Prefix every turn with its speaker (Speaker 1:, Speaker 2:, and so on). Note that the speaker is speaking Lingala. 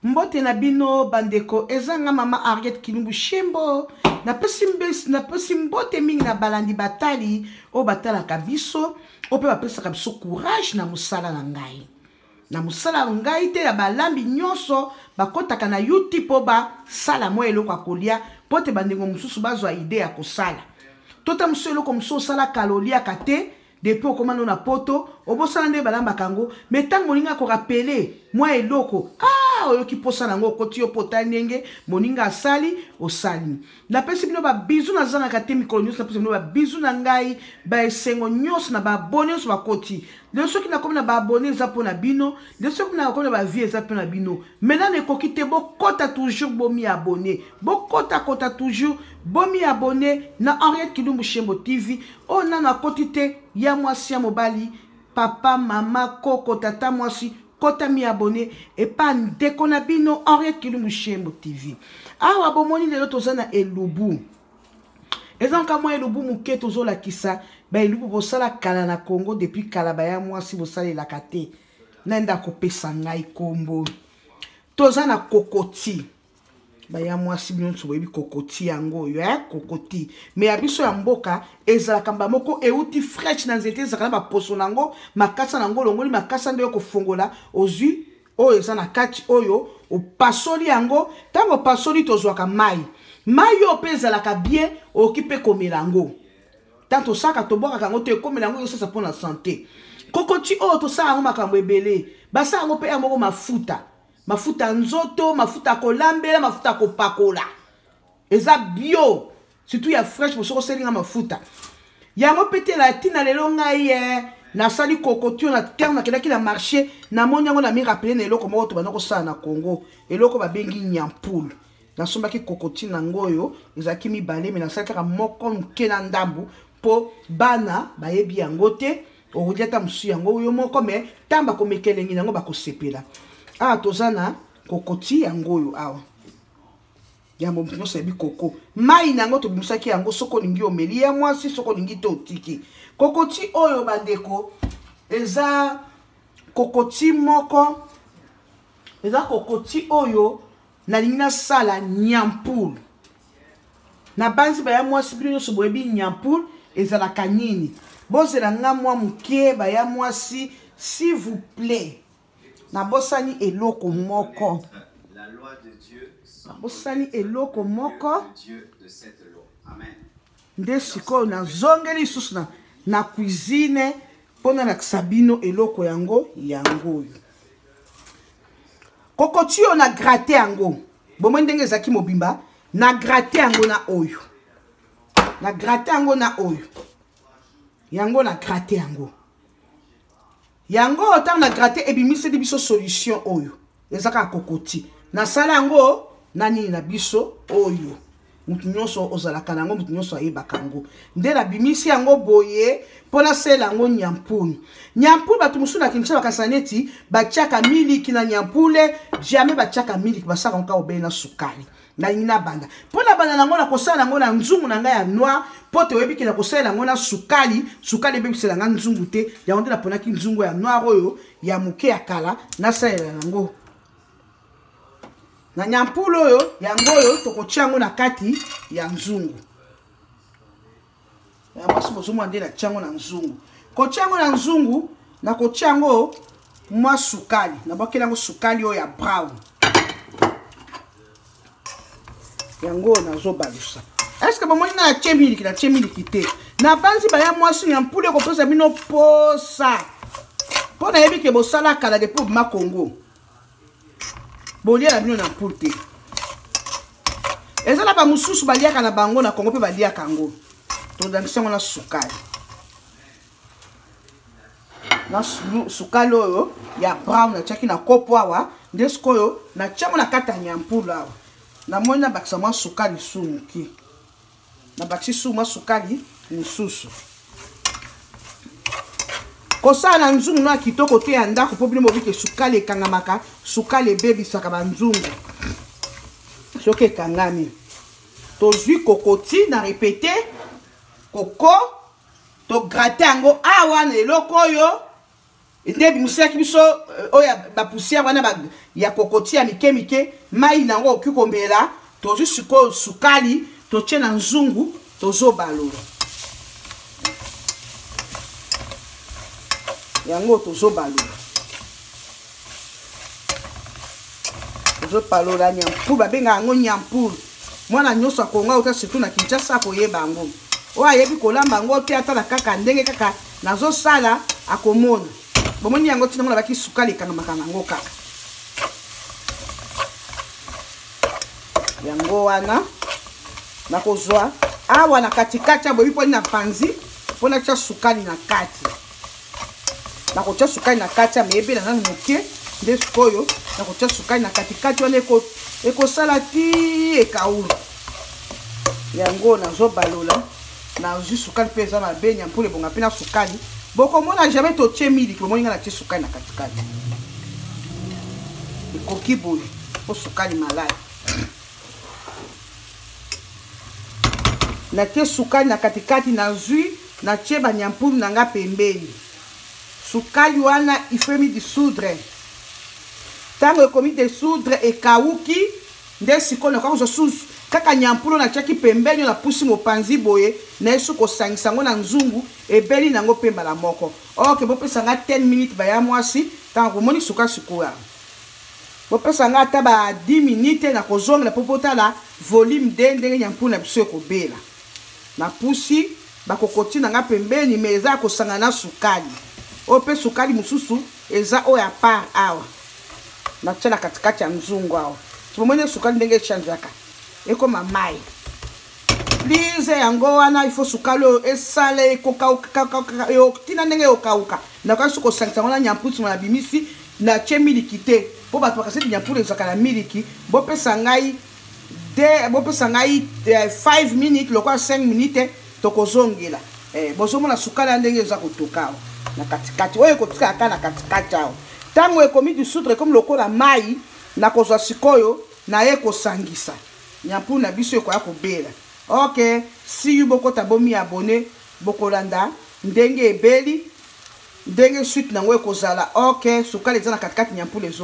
Speaker 1: Mbote na bino bandeko, eza nga mama Harriet Kilumbu Shembo. Napesi napesi mbote mingi na balandi batali oyo batalaka biso, oyo mpe bapesaka biso courage na mosala na ngai. Na mosala na ngai te ya balambi nyonso bakotaka na YouTube mpo basala mwa eloko ya kolia mpo te bandeko mosusu bazwa idee ya kosala. Tota mosusu eloko mosusu osala kala oliaka te depuis okoma no na poto obosana nde balambaka yango me ntango moninga akorapele mwa eloko ah, oyoki mposa na yango okoti yo mpo otali ndenge moninga asali osali napesi bino babizu nazangaka te mikolo nyonso napesi bino babizu na ngai baesengo nyonso na baabone nyonso bakoti lelo soki nakomi na baabone eza mpo na bino lelo soki nakomi na bavie eza mpo na bino me nano ekoki te bokota toujours bomi abone bokota kota toujours bomi abone na Henriette Kilumbu Shembo TV oyo nano akoti te ya mwasi ya mobali papa mama koko tata mwasi kota mi abone epa ndeko na bino Henriette Kilumbu Shembo TV awa bomoni lelo toza na elubu eza nka mwa elubu moke tozolakisa baelubu bosala kala na Congo depuis kala baya mwasi bosalelaka te nani akopesa ngai kombo toza na kokoti baya mwasi bino nyonso boyebi kokoti yango oyo eh? kokoti me ya biso ya mboka ezalaka mba moko euti fresh na nzete ezalaka na baposo na yango makasa na yango olongoli makasa nde okofongola ozwi oyo eza na kati oyo opasoli yango ntango opasoli tozwaka mai mai oyo mpe ezalaka bien okoki mpe komela yango ntango tosaka tobwakaka yango te ekomela yango ezosasa mpo na sante kokoti oyo tosala yango makambo ebele basala yango mpe yango moko mafuta mafuta ya nzoto mafuta ya kolambela mafuta ya kopakola eza bio surtout ya fresh mosoki osali nga mafuta yango mpe te na ntina lelo ngai eh, nasali kokotio na ntango nakendaki na marché namoni yango na mirapele na eloko moko tobanda kosala na congo eloko babengi nyampule nasombaki kokoti na yango oyo ezalaki mibale me nasali kaka moko moke na ndambo mpo bana bayebi yango te okolia ata mosusu yango yo moko me ntango bakomeka elengi na yango bakosepela awa toza na kokoti yango oyo awa yango moto nyonso ayebi koko mai na yango tobimisaki yango soki olingi omeli ya mwasi soki olingi te otiki kokoti oyo bandeko eza kokoti moko eza kokoti oyo nalingi nasala nyampulu nabanzi baya mwasi bino nyonso boyebi nyampulu ezalaka nini bozela nga mwa moke baya mwasi s'il vous plaît nabosani eloko moko nabosani eloko moko nde sikoyo nazongeli lisusu na, na cuisine mpo nalakisa bino eloko yango yango oyo kokoti oyo na grate yango bomoi ndenge ezalaki mobimba na grate yango na oyo na grate yango na oyo yango na grate yango yango ntango na grate ebimiseli biso solution oyo eza kaka kokoti nasala yango na nini na biso oyo moto nyonso ozalaka na yango moto nyonso ayebaka yango nde nabimisi yango boye mpo nasalela yango nyampulu nyampulu bato mosusu na kinshasa bakanisa neti batiaka miliki na nyampule jamais batiaka miliki basalaka yango kaka obele na sukali nalingi nabanda mpo nabanda nango nakosala yango na nzungu na ngai ya noir mpo te oyebi ke nakosalela yango na sukali sukali ebebisela ngai nzungu te yango nde naponaki nzungu ya noir oyo ya moke ya kala nasalela yango na nyampulu oyo yango oyo tokotia yango na kati ya nzungu ya mwasi bozomona nde natia yango na nzungu kotia yango na nzungu nakotia yango mwa sukali nabwakeli yango sukali oyo ya brown yango oyo nazobalusa eske bomoni na natie miliki natie miliki te nabanzi baya mwasi ya mpulu ekopesa bino posa mpo nayebi ke bosala kala depuis obima congo bolia na bino na mpulu te eza na bamosusu baliaka na bango na kongo mpe baliaka yango todangisi yango na sukali na sukali oyo ya brown natiaki na kopo awa nde sikoyo natiango na kati ya nyampulu awa namoni nabakisa mwa sukali su moke nabakisi su mwa sukali mosusu kosala na nzungu no ya kitoko te ya ndako mpo bino bobike sukali ekangamaka sukali ebebisaka banzungu soki ekangami tozwi kokoti na repete koko tograte yango awa na eloko oyo Nde ebimiselaki biso euh, oyo bapoussière wana ya kokoti ya mike mike, mai na yango okoki komela. Tozwi sikoyo sukali, totie na nzungu, tozobalola yango, tozobalola, tozopalola nyampulu. Babengaka yango nyampulu. Mwana nyonso akonga ota, surtout na Kinshasa, akoyeba yango. Oyo ayebi kolamba yango te, atala kaka ndenge kaka nazosala, akomona. Bomoni yango, ntina ngo nabaki sukali, ekangamaka yango kaka yango wana. Nakozwa awa na katikati ya boyebi mponi na panzi mpo natya sukali na kati. Nakotya sukali na kati ya meyebela nanu moke, nde sikoyo nakotya sukali na katikati wana, ekosala ti ekaulu yango. Nazobalola, nazwi sukali mpe eza mabe. Nyampulu ebonga mpe na sukali. Bokomona jamais totie miliki. Bomoni nga natie sukali na katikati, ekoki boye mpo sukali malai. Natie sukali na katikati, nazwi, natie banyampulu na nga pembeni. Sukali wana ifo emi dissoudre. Ntango ekomi dissoudre, ekawuki, nde sikoyo nakoki kozwa susu kaka nyampulu natiaki pembeni oyo napusi mopanzi boye, naye su kosangisa yango na nzungu, ebeli nango mpe mbala moko. Ok, bopesa nga 10 minutes, baya mwasi. Ntango komoni suka sikoyo, bopesa nga ata ba 10 minutes, nakozongela mpo botala volume de ndenge nyampulu na biso ekobela. Napusi bakokoti na nga pembeni, me eza ya kosangana na sukali oyo, mpe sukali mosusu eza oyo ya part awa natia na katikati ya nzungu awa. Bomoni sukali ndenge echangeaka, ekoma mai. Please, yango wana ifo sukali oyo esala ekokauka tina ndenge ekokauka. Nakoki soki kosangisa yango na nyampu, nsima nabimisi, natie miliki te mpo bato bakaseti nyampulu ezalaka na miliki. Bopesa ngai de, bopesa ngai 5 minutes, lokola 5 minutes tokozongela. Bozomona sukali ya ndenge eza kotoka awa na katikati, oyo ekotikaka kaka na katikati awa. Ntango ekomi dissoudre, ekomi lokola mai, nakozwa sikoyo naye kosangisa nyampulu na biso, ekoya kobela. Ok, see you. Bokota, bomi abonner, bokolanda ndenge ebeli, ndenge suite nango ekozala. Ok, sukali eza na katikati, nyampulu ezo